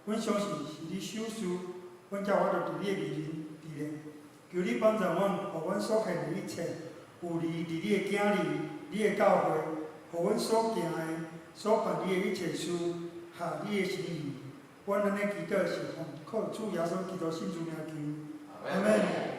阮相信是你賞賜，阮才有法度佇你的面前佇咧。求你幫助阮，予阮所獻的一切，有利佇你的囝兒、你的教會，予阮所行的、所辦理的一切事，合你的心意。阮按呢祈禱是奉靠主耶穌基督聖主名求，阿們。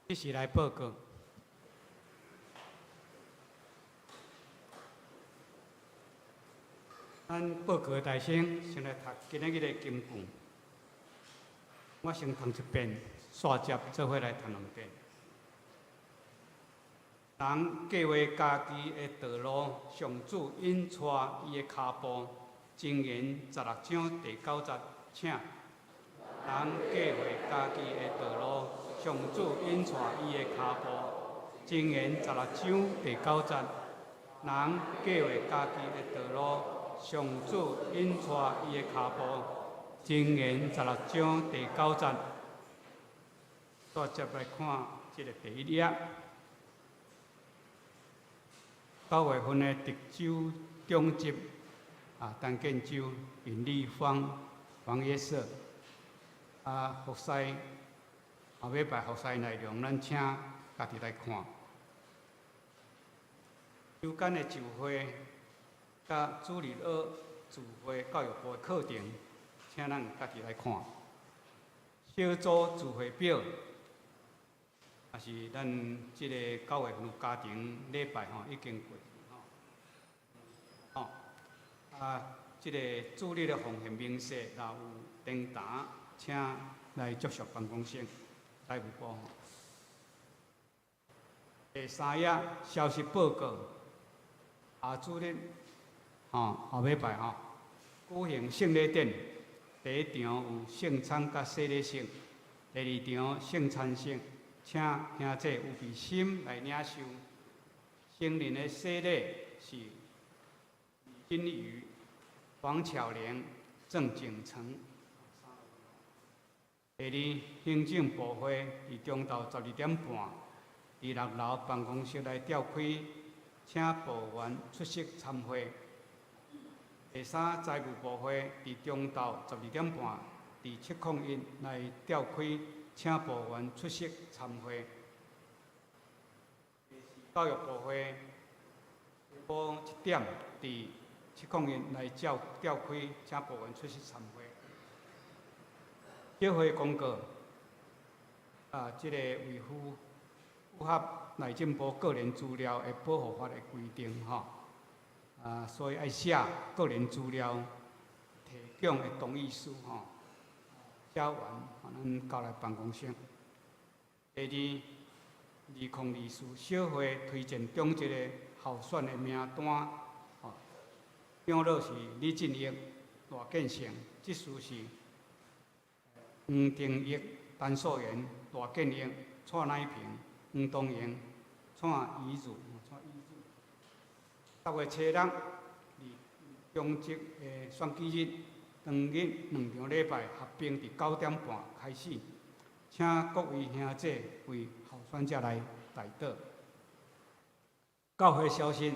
這是來報告。咱報告大聲，先來讀今仔日的金句。我先讀一遍，煞接做伙來讀兩遍。人計劃家己的道路，上主引帶伊的跤步。箴言16章第9節，請。人計劃家己的道路，上主引帶伊的跤步。箴言16章第9節，人計劃家己的道路，上主引帶伊的跤步。箴言16章第9節。再接來看這個第一頁。9月份的德州長執啊，陳建州、尹麗芳、黃約瑟啊，服侍後尾擺服侍內容，咱請家己來看。周間的聚會，佮主日學聚會教育部的課程，請咱家己來看。小組聚會表，也是咱這個9月份有家庭禮拜吼，已經過去吼。吼，啊，這個主日的奉獻明細，若有訂單，請來接觸辦公室財務部。第三頁消息報告，下主日吼後尾擺吼，舉行聖禮典，第一場有聖餐佮洗禮式，第二場聖餐式，請兄弟預備心來領受。成人的洗禮是李金瑜、黃巧玲、鄭景成。第二，行政部會佇中晝12點半，佇六樓辦公室來召開，請部員出席參會。第三，財務部會佇中晝12點半，佇701來召開，請部員出席參會。第四，教育部會下晡7點，佇701來召開，請部員出席參會。協會公告，啊，這個維護符合內政部個人資料的保護法的規定，吼，啊，所以愛寫個人資料提供的同意書，吼，寫完，咱交來辦公室。第二，2024小會推薦中一个候選的名單，吼，長老是李進益、賴建成，執事是黃定益、陳素妍、賴建益、蔡乃平、黃東榮、蔡怡如、蔡怡如。10月初六，佇中職的選舉日，當日兩場禮拜合併佇9點半開始，請各位兄姐為候選者來代禱。教會消息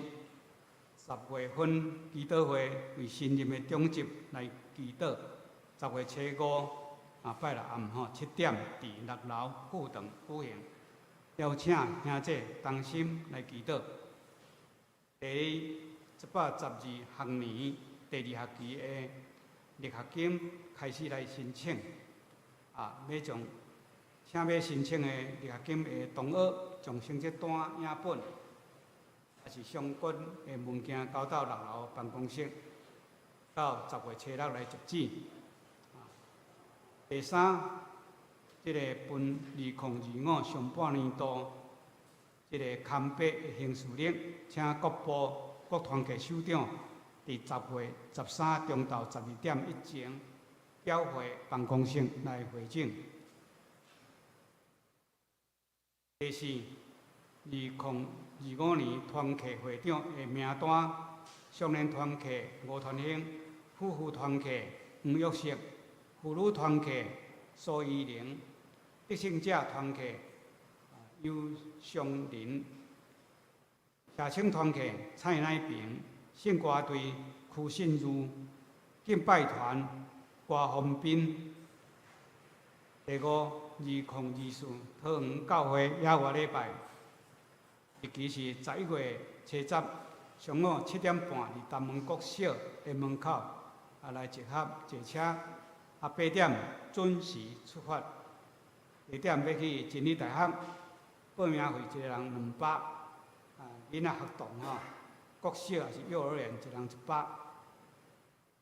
：10月份祈禱會為新任的長執來祈禱。10月初五啊，拜六暗吼7點佇六樓副堂舉行，邀請兄姐同心來祈禱。第112學年第二學期的入學金開始來申請，啊，欲將請欲申請的入學金的同學，將成績單影本，抑是相關的文件交到六樓辦公室，到10月初六來截止。第三，這個分2025上半年度這個勘筆的行事曆，請各部各團體首長佇10月13中晝12點以前，繳回辦公室來匯整。第四，2025年團契會長的名單：少年團契吳傳興，夫婦團契黃玉石，婦女團契蘇依玲，得勝者團契尤尚林，社青團契蔡乃平，聖歌隊柯信如，敬拜團郭宏斌。第五，2024桃園教會野外禮拜，日期是11月七十，上午7點半，佇南門國小的門口啊來集合坐車，啊8點準時出發。地點欲去真理大學，報名費一个人200，啊囡仔學童吼，國小抑是幼兒園一人100。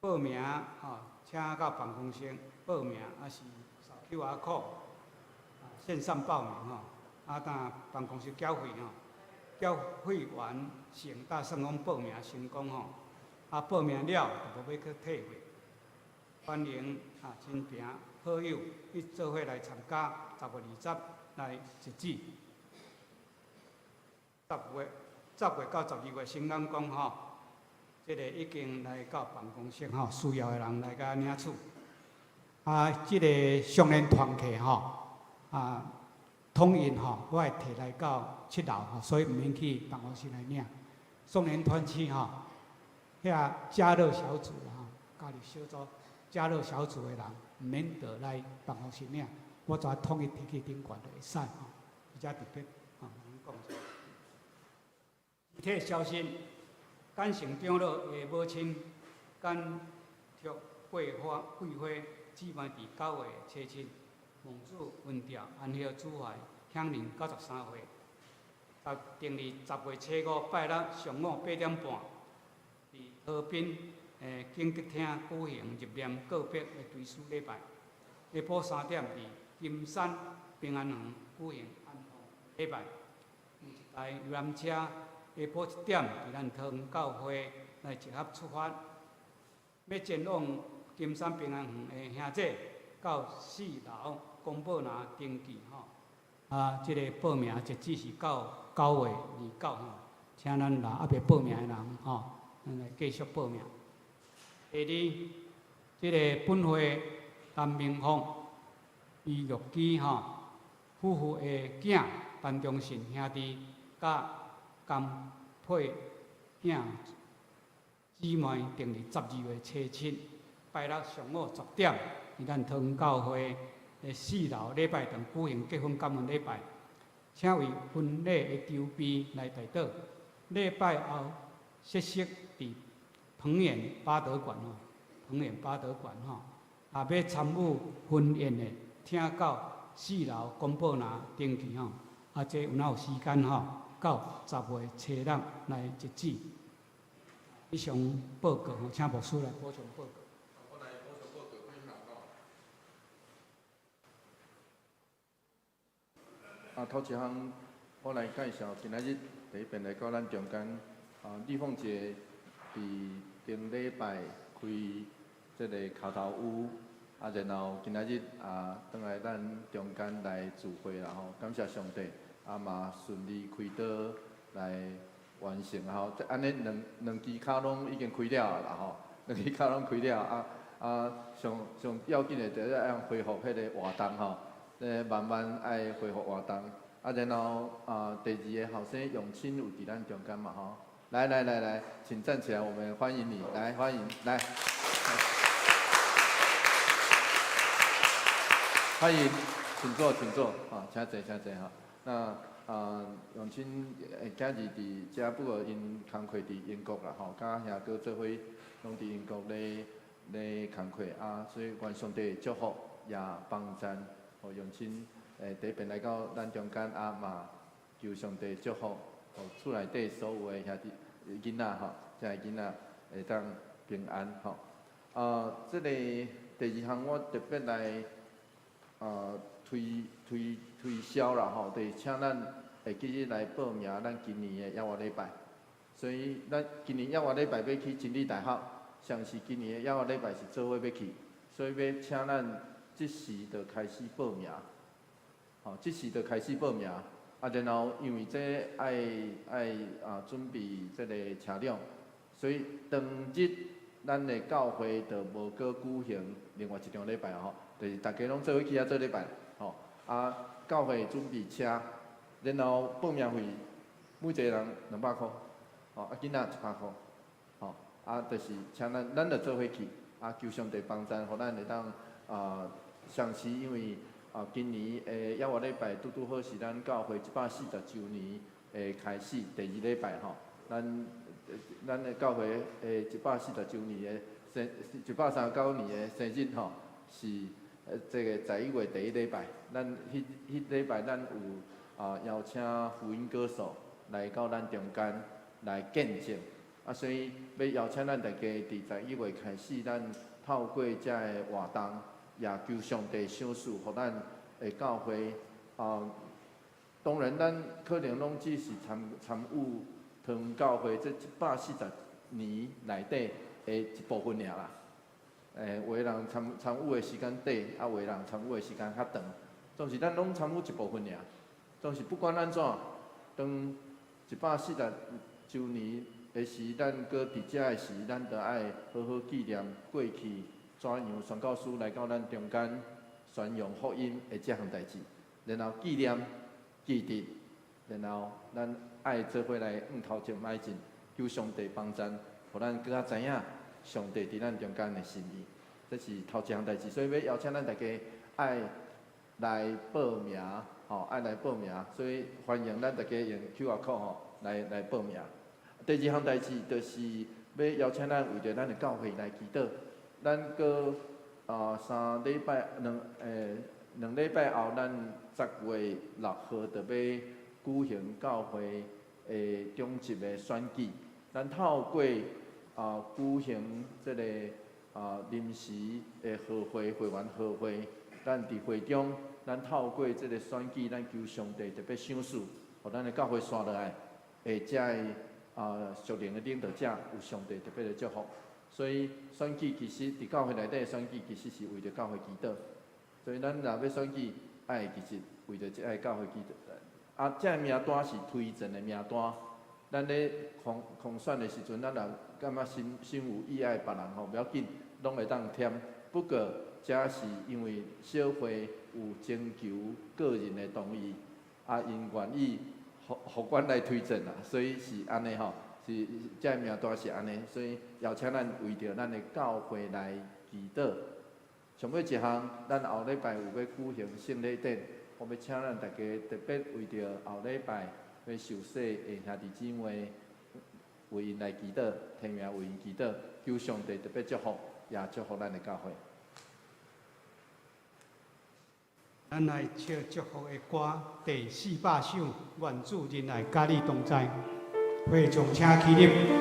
報名吼，請到辦公室報名，抑是掃 QR code，啊線上報名吼，啊等辦公室繳費吼，繳費完成，才算講報名成功吼。啊報名了就無欲閣退費。歡迎啊親朋好友一做伙來參加，10月20來截止。10月、10月到12月先講講吼，這个已經來到辦公室吼，需要的人來共領取。啊，這个少年團契吼，啊，統印吼，我會提來到七樓吼，所以毋免去辦公室來領。少年團契吼，遐加樂小組吼，家己小組加樂小組的人，毋免倒來辦公室領，我就統一提去頂懸就會使吼，而且特別吼，講一下。具體消息，簡姓長老的母親簡卓桂花桂花姊妹佇9月初7蒙主恩召安息主懷，享年93歲。定佇10月初5拜六上午8點半，佇河濱的景德廳舉行入殮告別的追思禮拜。下晡3點佇金山平安園舉行安放禮拜。有一台遊覽車，下晡1點佇咱桃園教會來集合出發，欲前往金山平安園的兄姐到4樓公報欄登記吼。啊，這个報名截止是到9月29吼，請咱若猶未報名的人吼，咱來繼續報名。第二，這个本會陳明鳳、伊玉姬吼夫婦的囝陳忠信兄弟，佮江佩囝姊妹，定佇12月初7拜六上午10點，佇咱桃園教會的4樓禮拜堂舉行結婚感恩禮拜，請為婚禮的籌備來代禱。禮拜後，儀式佇彭園八德館吼，彭園八德館吼，啊，欲參與婚宴的，請到4樓公報欄登記吼。啊，這有哪有時間吼？到10月初6來截止。以上報告吼，請牧師來補充報告。我來補充報告幾項吼。啊，頭一項我來介紹，今仔日第一遍來到咱中間，啊，麗鳳姐佇頂禮拜開這个跤頭屋，啊，然後今仔日啊，轉來咱中間來聚會啦吼，感謝上帝，啊嘛順利開刀來完成吼，這按呢兩兩支跤攏已經開了啦吼，兩支跤攏開了啊啊，上上要緊的就是愛恢復彼个活動吼，慢慢愛恢復活動，啊，然後啊，第二个後生永清有佇咱中間嘛吼，來來來來，請站起來，我們歡迎你，來歡迎來，歡迎，請坐，請坐，啊，請坐，請坐哈。那啊，永清今日佇遮，不過𪜶工課佇英國啦吼，佮兄哥做伙攏佇英國咧咧工課啊，所以願上帝祝福也幫贊，予永清第一遍來到咱中間啊嘛，求上帝祝福，予厝內底所有的兄弟囡仔吼，遮个囡仔會當平安吼。啊，這个第二項我特別來啊推推推銷啦吼，就是請咱會記得來報名咱今年的野外禮拜。所以咱今年野外禮拜欲去真理大學，上是今年的野外禮拜是做伙欲去，所以欲請咱這時就開始報名，吼，這時就開始報名。啊，然後因為這愛愛啊準備這個車輛，所以當日咱的教會就無閣舉行另外一場禮拜吼，就是大家攏做伙去遐做禮拜吼。啊，教會準備車，然後報名費每一個人200箍，吼，啊囡仔100箍，吼，啊，就是請咱，咱就做伙去，啊，求上帝幫贊，予咱會當啊，相信因為啊，今年的猶活禮拜拄拄好是咱教會140週年的開始，第二禮拜吼，咱咱的教會的140週年的生，139年的生日吼，是這個11月第一禮拜，咱彼彼禮拜咱有啊邀請福音歌手來到咱中間來見證，啊，所以欲邀請咱大家佇11月開始，咱透過這个活動，也求上帝賞賜，予咱的教會啊，當然咱可能攏只是參參與唐教會這140年內底的一部分爾啦。有的人參參與的時間短，啊，有的人參與的時間較長。總是咱攏參與一部分爾。總是不管按怎，當140週年的時，咱閣佇遮的時，咱都愛好好紀念過去怎樣宣教師來到咱中間宣揚福音的這項代誌，然後紀念記得，然後咱愛做伙來向頭前邁進，求上帝幫贊，予咱閣較知影上帝佇咱中間的心意。這是頭一項代誌，所以欲邀請咱大家愛來報名，吼，愛來報名，所以歡迎咱大家用 QR code 吼來來報名。第二項代誌就是欲邀請咱為著咱的教會來祈禱，咱閣啊3禮拜兩欸2禮拜後，咱10月6號就欲舉行教會的長執的選舉。咱透過啊舉行這个啊臨時的合會會員合會，咱佇會中，咱透過這个選舉，咱求上帝特別賞賜，予咱的教會紲落來，會遮的啊屬靈的領導者有上帝特別的祝福。所以選舉其實佇教會內底的選舉，其實是為著教會祈禱。所以咱若欲選舉，愛其實為著這个教會祈禱。啊，這个名單是推薦的名單。咱咧空空選的時陣，咱若感覺心心有意愛別人吼，無要緊，攏會當添。不過，這是因為小會有徵求個人的同意，啊，𪜶願意予予阮來推薦啦，所以是按呢吼，是這个名單是按呢，所以邀請咱為著咱的教會來祈禱。上尾一項，咱後禮拜有欲舉行聖禮典，我欲請咱大家特別為著後禮拜欲受洗的兄弟姊妹，為𪜶來祈禱，提名為𪜶祈禱，求上帝特別祝福，也祝福咱的教會。咱來唱祝福的歌第400首，願主仁愛佮你同在。會眾請起立。願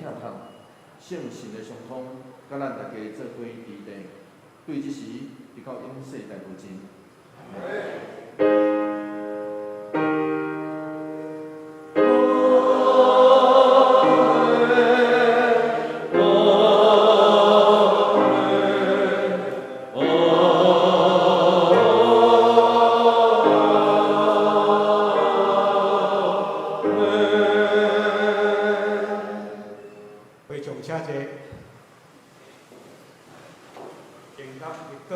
疼痛，聖神的相通，佮咱大家做伙佇地，對這時直到永世代無盡。會眾請坐，敬答一個。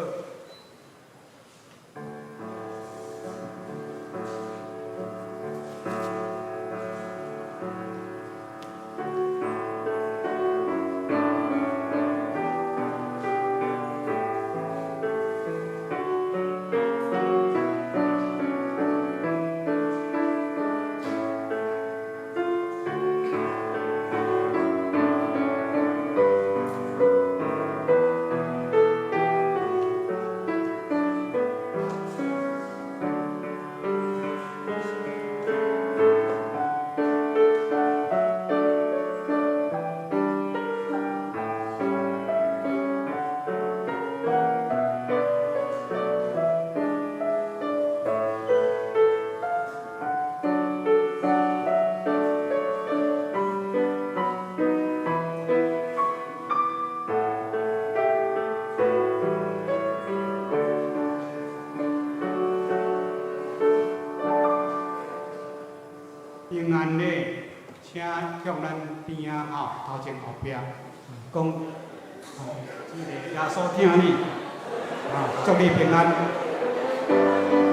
平安禮，請向咱邊仔吼頭前後壁講，這個耶穌疼你，啊，祝你平安。